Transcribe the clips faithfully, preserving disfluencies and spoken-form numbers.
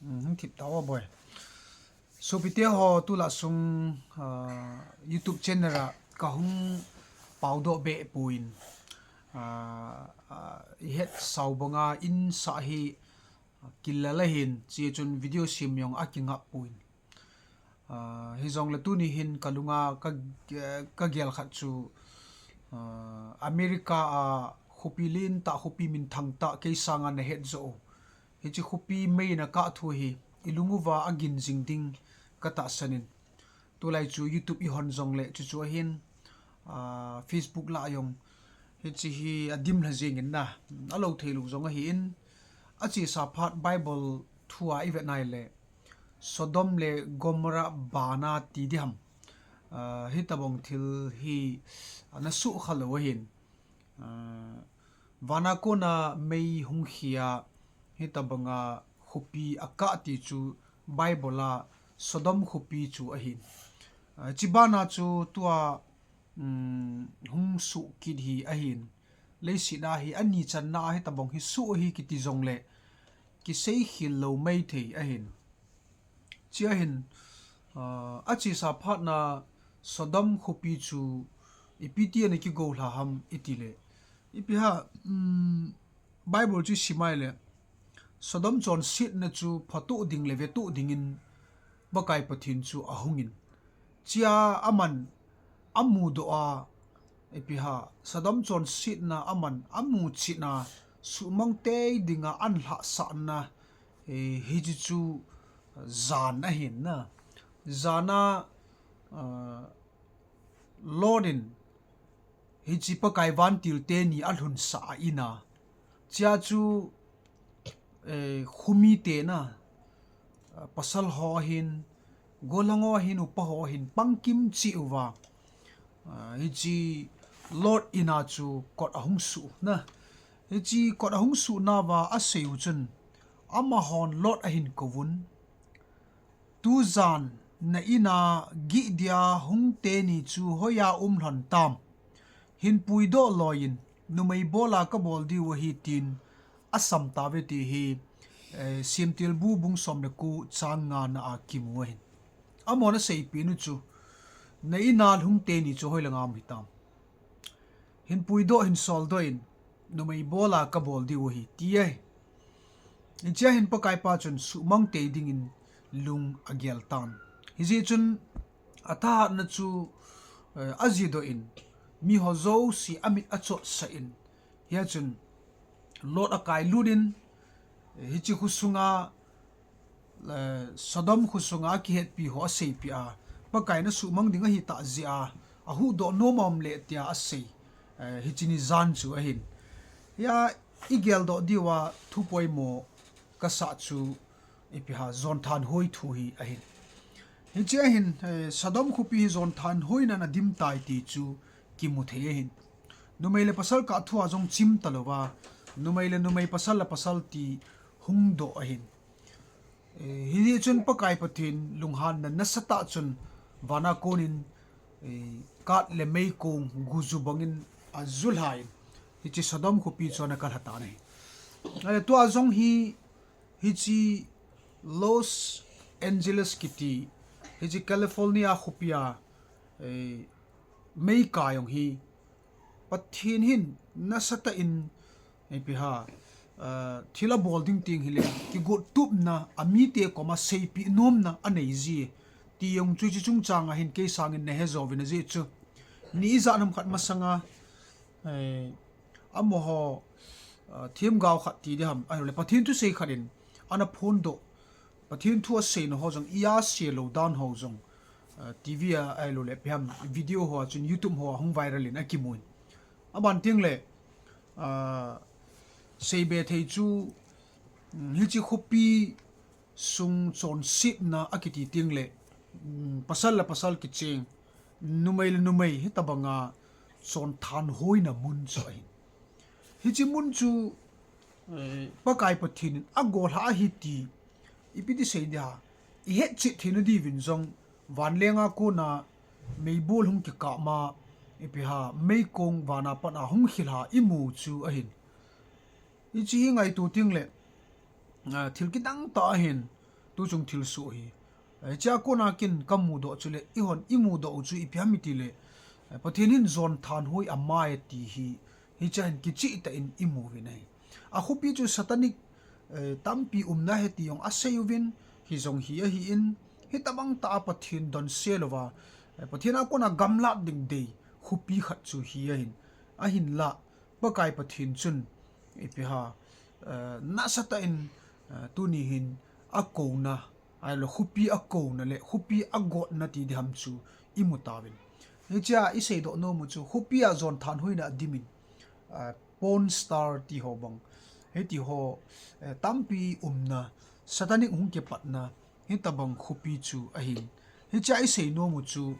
Hmm, hung thip tao a boi. Sopite ho, tulai sung, ah, YouTube channel a kahung paodoh be puin. Ah, ah, ihet sau banga insah hi, ah, kilal ahin, chuchun video sem jong akingap puin. Ah, hijongle tuni hin kalunga ka, eh, kagel khat chu, ah, America a khopi lentah, khopi minthang tah, kei sanga nahet joh u. Hiche khopi mei in akah thu hi, ilung uva agin jing ding katahsan in. Tulai chu YouTube ihon jongle, chuchu ahin, ah, Facebook lah a jong. Hiche hi adim lha jeng in na, alou thei lou jong ahin. Achesa phat Bible thu a ivet nai le, Sodom le Gomorrah bana ti diham. Ah, hitabang thil hi, ah, ana sukha lou ahin. Ah, vana kona mei hung khia, hitabanga khopi akah ti chu Bible a Sodom khopi chu ahin. Ah, chibana chu tua, um, hung sukit hi ahin. Leiset a hi ani channa a hitabang hi su hi kiti jongle, kisei khel lou maithei ahin. Chia hin, ah, achesa phat na Sodom khopi chu ipi ti ana kigollha ham iti le. Ipi ham, um, Bible chu isim a ile, Sodom chonsetna chu phatoh ding le vetoh dingin Pakai Pathen chu ahungin. Chia aman amudoh a, ipi ham, Sodom chonsetna aman amu chetna, suhmang tei dinga ahin lhahsahna, eh, hiche chu jan ahin na. Jan a, ah, Lot in hiche Pakai vantil teni alhunsah a in a. Chia chu, eh, khomite na, ah, pasal ho ahin, gollhang ho ahin, upa ho ahin, pangkim cheh uva. Ah, hiche Lot in a chu kot ahung suh na. Hiche kot ahung suh nauva asei u chun, amahon Lot ahin kouvun. Tujan na in a gih dia hung teni chu hoiya um lhon tam. Hin puidoh loi in, numei bola kabol diu ahi tin asam tauve ti hi, eh, Semtilbu bung som le ko chang nga na a kimu ahin. Amahon aseipeh nu chu, na in a hung teni chu hoilanga um hitam. Hin puidoh, hin soldoh in, numei bola kabol diu ahi, ti ahi. Hichea hin Pakai pa chun suhmang tei dingin lung agel tan. Hijeh chun athahatna chu, eh, ajidoh in, miho jouse amit achotsah in, hia chun Lot akailut in, eh, hiche khosunga, eh, Sodom khosunga akihetpi ho aseipeh a, Pakai in asuhmang ding ahitah jeh a, ahuhdoh nom aum le tia asei, eh, hiche ni jan chu ahin. Hia igeldoh diuva thu poimo kasah chu, ipi ham, jonthanhoi thu hi ahin. Hichea hin, eh, Sodom khopi hi jonthanhoina in adim tai ti chu kimu thei ahin. Numei le pasal kah thua jong chim talouva, numei le numei, pasal le pasal ti hungdoh ahin. Eh, hijeh chun Pakai Pathen lunghanna nasatah chun vana konin, eh, kat le meikong guju bangin ajulhai in, hiche Sodom khopi chu ana kalha tan ahi. Ale tua jong hi, hiche Los Angeles kiti, hiche California khopia, eh, meikai jong hi, Pathen hin nasatah in, ipi ham, ah, thil abol ding teng hile, kigottupna, amite koma seipeh nomna anei ji, ti jong chu hiche chungchanga hin kei sangin nahe jouvin ajeh chu. Ni ijat ham khat masanga, eh, amaho, ah, themgao khat ti diham, ahiloule Pathen thusei khat in ana phondoh, Pathen thu aseina ho jong, iya selou dan ho jong, ah, TV a, ahiloule ipi ham, video hoa chun, YouTube hoa hung viral in akimun. Aban tengle, ah, seibe thei chu, um, hiche khopi sung chonsetna akiti tengle, um, pasal le pasal kicheng, numei le numei, hitobanga chonthanhoina mun chu ahin. Hiche mun chu, eh, Pakai Pathen in agollha ahi ti, ipi ti sei diham, ihetchet theina diuvin jong, vanlenga kona meibol hung kikah ma, ipi ham, meikong vana pat a hung khilha imu chu ahin. Hiche hi ngaito tengle, ah, thil kidang tah ahin, tuchung thilsoh hi. Hichea kona kin kamudoh chu le, eihon imudoh u chu ipi ham itile, Pathen hin jon thanhoi amai ati hi, hichea hin kicheh tah in imu uvin ahi. Akhopi chu satanic tampi umna ahi ti jong asei uvin, hijong hi ahin, hitobang tah a Pathen donse louva, Pathen a kona gamlat ding dei khopi khat chu hi ahin, ahinla Pakai Pathen chun ipi ham, nasatah in tuni hin akouna, ahilou khopi akouna le khopi agotna ti diham chu imu tauvin. Hichea iseidoh nom u chu khopia jon thanhoina adimin, porn star ti ho bang, hitiho tampi umna, satanic hung kipatna, hitobang khopi chu ahin. Hichea isei nom u chu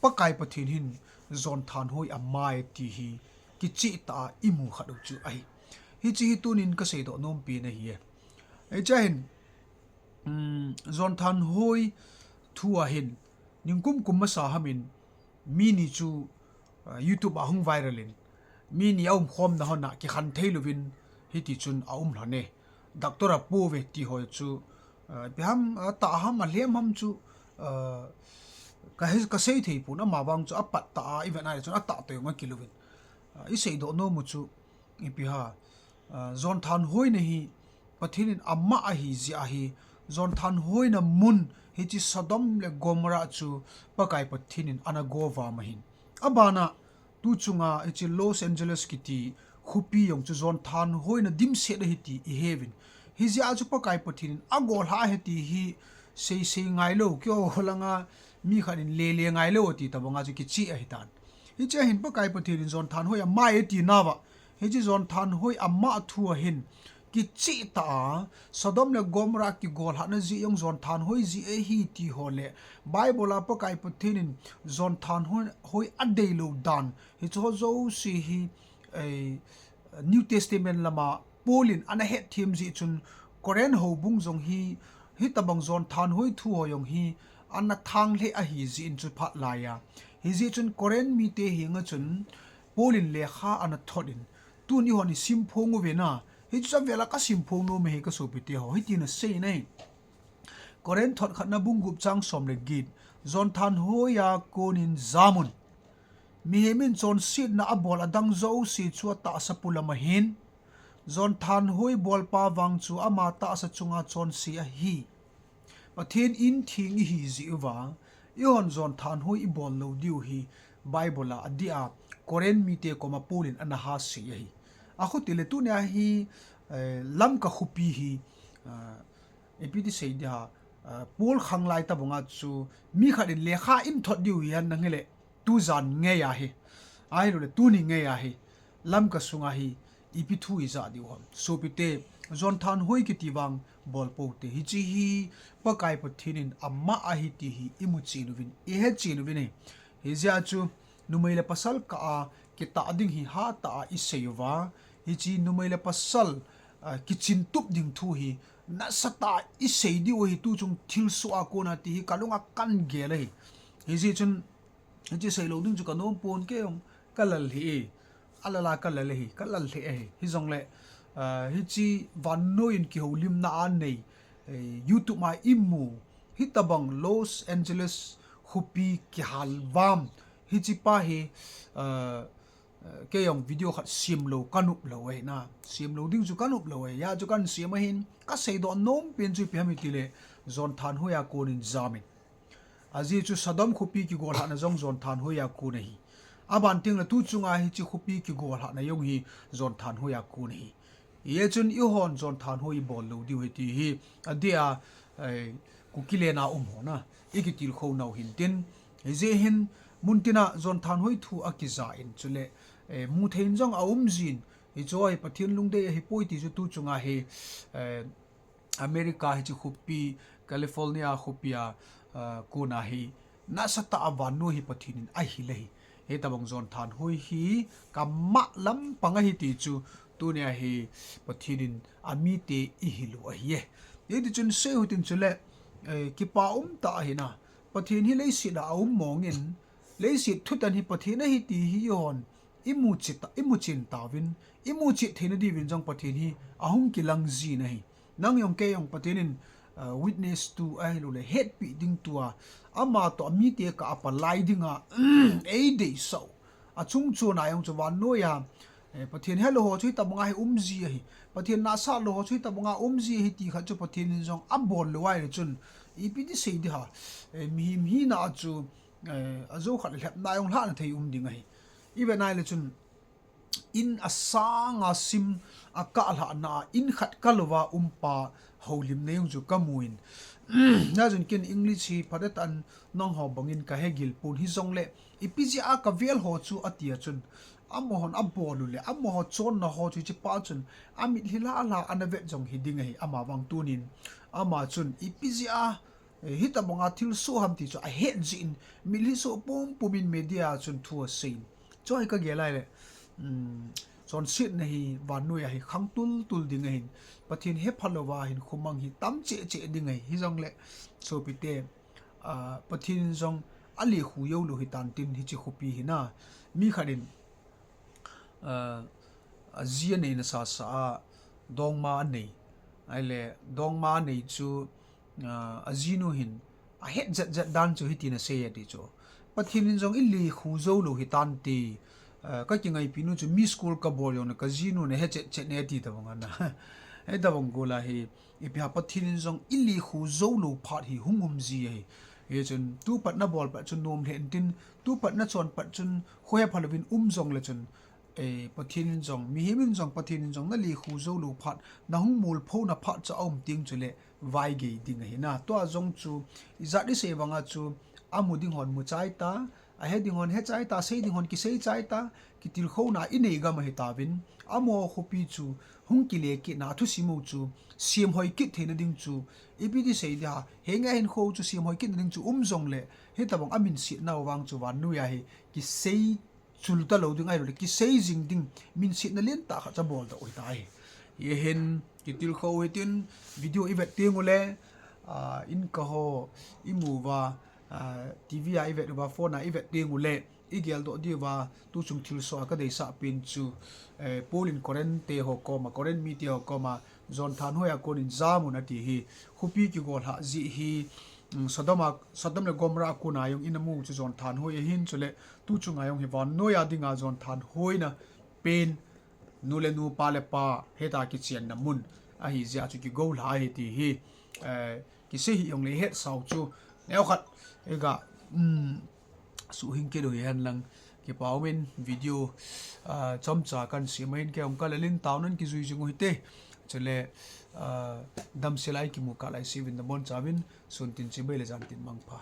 Pakai Pathen hin jon thanhoi amai ti hi kicheh tah a imu khat u chu ahi. Hiche hi tunin kaseidoh nompena ahi. Hichea hin jon thanhoi thu a hin ningkum kum masa hamin mi ni chu YouTube a hung viral in, mi ni aumkhomna hon a kikhen theilouvin hitichun aum lhon e. Doctor apouve ti ho chu, ipi ham, atah ham alhem ham chu kasei theipon, amavang chu apat tah a ivet a le chun atah toh jong akilouvin. Iseidoh nom u chu ipi ham, jon thanhoina hi Pathen in amah ahi jeh ahi, jon thanhoina mun hiche Sodom le Gomorrah chu Pakai Pathen in ana govam ahin. Abana tuchunga hiche Los Angeles kiti khopi jong chu jon thanhoina dimset ahi ti iheuvin. Hijeh a chu Pakai Pathen in agolhah ahi ti hi seisei ngailou, keiho langa mi khat in lele ngailou ati tobanga chu kicheh ahitan. Hichea hin Pakai Pathen in jon thanhoi amai ati nauva, hiche jon thanhoi amah thu a hin kicheh tah a Sodom le Gomorrah kigolhahna jeh jong jon thanhoi jeh ahi ti ho le Bible a Pakai Pathen in jon thanhoi adeilou dan, hicheho jouse hi New Testament lama Paul in ana hetthem jeh chun Corinth houbung jong hi hitobang jon thanhoi thu ho jong hi ana thang lheh ahi jeh in chu phat laiya, hijeh chun Corinth mite henga chun Paul in lekha ana thot in, tun eihon isimphong uvin a, hichu chu avel a kasimphong nom ahi kasopite ho, hitin asei nai. Corinth thot khatna bung gup chang som le get, jon thanhoiya konin jamun. Mihem in chonsetna abol adang jouse chu atahsa polam ahin, jon thanhoi bolpa vang chu ama tahsa chunga chonse ahi. Pathen in theng ihi jeh uva, eihon jon thanhoi ibol lou diu hi Bible a adih a Corinth mite koma Paul in ana hasei ahi. Akhuti le tunia hi Lamka khopi hi ipi ti sei diham, Paul khanglai tobanga chu mi khat in lekha in thot diu hi ahin, ahile tujan ngei ahi, ahiloule tuni ngei ahi, Lamka sunga hi ipi thu ijah diu ham. Sopite, jon thanhoi kiti vang bol poute, hiche hi Pakai Pathen in amah ahi ti hi imuchen uvin, ihechen uvin ahi. Hijeh a chu numei le pasal kah a kitah ding hi hatah a isei uva, hiche numei le pasal kichintup ding thu hi nasatah a isei diu ahi, tuchung thilsoh a kona ti hi kalunga kan gel ahi. Hijeh chun hiche seilou ding chu kanom pon, kei jong kalal hi e, alal a kalal ahi, kalal lheh ahi. Hijongle hiche vannoi in kihoulimna anei, YouTube a imu hitobang Los Angeles khopi kihalvam, hichepa hi kei jong video khat semlou kanop lou ahi na, semlou ding chu kanop lou ahi, hijeh chun kahin sem ahin, kaseidoh nompen chu ipi ham itile, jon thanhoiya konin jamin. Ajeh chu Sodom khopi kigolhahna jong jon thanhoiya kon ahi. Aban tengle tuchunga hiche khopi kigolhahna jong hi jon thanhoiya kon ahi. Hijeh chun eihon jon thanhoi ibol lou diu ahi ti hi adeh a, Kuki lena um hon a ikitilkhou nau hintin, hijeh hin muntina jon thanhoi thu akija in chule muthei in jong aumjin, hichu hi Pathen lungdei ahipoi ti chu tuchunga hi America hiche khopi, California khopia kona hi nasatah a vannoi hi Pathen in ahil ahi. Hitobang jon thanhoi hi kamah lampang ahi ti chu tunia hi Pathen in amite ihil u ahi e. Hitichun sei uhitin chule, kipa umtah ahina, Pathen hi leiset a aum mongin, leiset thutan hi Pathen ahi ti hi eihon imuchen tauvin, imuchet theina diuvin jong Pathen hi ahung kilang jin ahi. Nang jong kei jong Pathen in witness tu ahilouleh hetpi ding tua, ama toh mite kah a palai dinga eideisah u. Achung chon a jong chu vannoiya Pathen helou ho chu hitobanga hi umji ahi, Pathen nahsah lou ho chu hitobanga umji ahi ti khat chu Pathen in jong abol lou ahile chun ipi ti sei ding ham, mihem hina a chu ajou khat le lhepna jong lhahna thei um ding ahi. Ivet nai le chun in asanga sim akah lhahna a in khat kalouva umpa houlimna jong chu kamu in, hijeh chun ken English hi phatah in nangho bangin kahegil pon, hijongle ipi jeh a kavel ho chu atia chun, amahon abol u le amaho chonna ho chu hichepa chun amitlhi lhalha ana vet jong hiding ahi. Ama vang tunin ama chun ipi jeh a hitobanga thilsoh ham ti chu ahet jeh in mitlhi soh pumpum in media a chun thu asei in, chu hi kagel ahile chonsetna hi vannoiya hi khang tultul ding ahin, Pathen hepha louva hinkho mang hi tam cheh cheh ding ahi. Hijongle sopite, Pathen in jong alekhu joulou hitan tin, hiche khopi hi na, mi khat in aji anei nasasa a dongma anei, ahile dongma anei chu ajinu hin ahet jetjet dan chu hitin asei e ti chu, Pathen in jong ilekhu joulou hitante, kakingaipinu chu miss call kabol jongle kajinu nahe chetchet ne ati tobang ana, hitobang gol a hi ipi ham, Pathen in jong ilekhu joulou phat hi hung umji ahi. Hichun tupat nabol pat chun nom lheh intin, tupat nachon pat chun khohepha louvin um jongle chun Pathen in jong, mihem in jong, Pathen in jong nalekhu joulou phat, nahung molphouna phat chu aum teng chule vaigei ding ahi na. Tua jong chu ijat isei banga chu amu ding hon mu chaita, ahe ding hon he chaita, sei ding hon kisei chaita, kitilkhouna inei gam ahitauvin, amaho khopi chu hung kile kitna, athusim u chu semhoi kit theina ding chu ipi ti sei ding ham, henge hinkho chu semhoi kitna ding chu um jongle hitobang aminsetnau vang chu vannoiya hi kisei chul talou ding ahiloule kisei jing ding minsetna lentah khat chu abol doh u hitai. Hihin kitilkhou hitin, video ivet tengule, in kaho imu uva, TV a ivet uva, phone a ivet tengule igeldoh diuva, tuchung thilsoh a kadeisah pen chu Paul in Corinth te ho koma, Corinth mite ho koma, Jon Thanhoi a konin jamun ati hi, khopi kigolhah jeh hi, Sodom le Gomorrah a kona jong in amu chu Jon Thanhoi ahin, chule tuchunga jong hi vannoiya dinga Jon Thanhoina pen nu le nu, pa le pa heta kichenna mun ahi jeh a chu kigolhah ahi ti hi kisei hih jongle hetsau chu neokhat iga suhhing kit u hihen lang, kipa umin video chomcha kahin sem ahin, kei jong kalel in, taona in kijui jing u hite. Chule damsel a ikimu kah lai seuvin nabonchauvin sun tin chibai le jan tin mangpha.